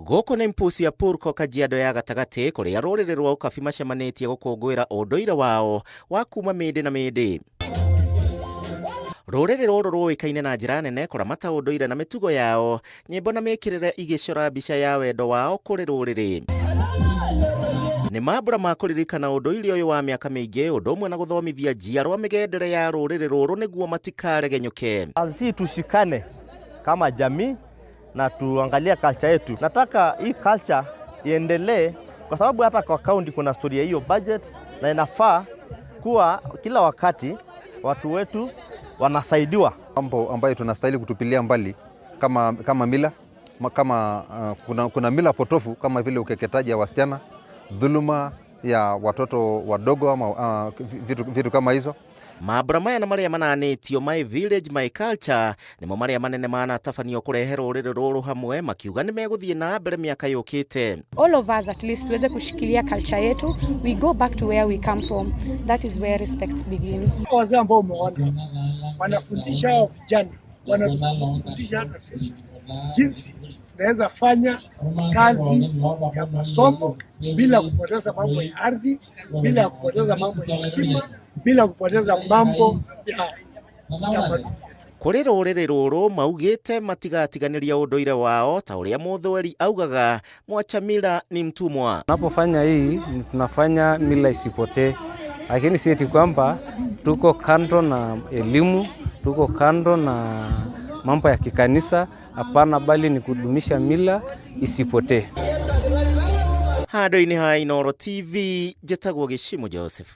Gũkũ nĩ Mpusi Purko, Kajiado ya gatagatĩ, kũrĩa rũrĩrĩ rwa Ũkabi macemanĩtie gũkũngũĩra ũndũire wao wa kuma mĩndĩ na mĩndĩ. Rũrĩrĩ rũrũ rũĩkaine na njĩra nene kũramata ũndũire na mĩtugo yao, nyĩmbo na mĩkĩrĩre igĩcora mbica ya wendo wao kũrĩ rũrĩrĩ. Nĩ mambura ma kũririkana ũndũire ũyũ wa mĩaka mĩingĩ, ũndũ ũmwe na gũthomithia njiarwa mĩgendere ya rũrĩrĩ rũrũ nĩguo matikaregenyũke. Sisi tushikane kama jamii na tuangalie culture yetu. Nataka hii culture iendelee kwa sababu hata kwa county kuna story ya hiyo budget, na inafaa kuwa kila wakati watu wetu wanasaidiwa. Mambo ambayo tunastahili kutupilia mbali kama mila kama kuna mila potofu kama vile ukeketaji ya wasichana, dhuluma ya watoto wadogo ama vitu kama hizo. Mambura maya na marĩa mananĩtio My Village My Culture nĩmo marĩa manene manatabanio kũrehe rũrĩrĩ rũrũ hamwe, makiuga nĩ megũthiĩ na mbere mĩaka yũkĩte. All of us at least tuweze kushikilia culture yetu. We go back to where we come from. That is where respect begins. Wazee ambao umeona wanafundisha hao vijana, wanatufundisha hata sisi jinsi tunaweza fanya kazi ya masomo bila kupoteza mambo ya ardhi, bila kupoteza mambo ya heshima, bila kupoteza mambo ya utamaduni wetu. Kũrĩ rũrĩrĩ rũrũ maugĩte matigatiganĩria ũndũire wao, ta ũrĩa Mũthweri augaga, "Mwacha mila ni mtumwa." Tunapofanya hii ni tunafanya mila isipotee, lakini si eti kwamba tuko kando na elimu, tuko kando na mambo ya kikanisa. Hapana, bali ni kudumisha mila isipotee. Handũ-inĩ ha Inooro TV, njĩtagwo Gĩcimu Joseph.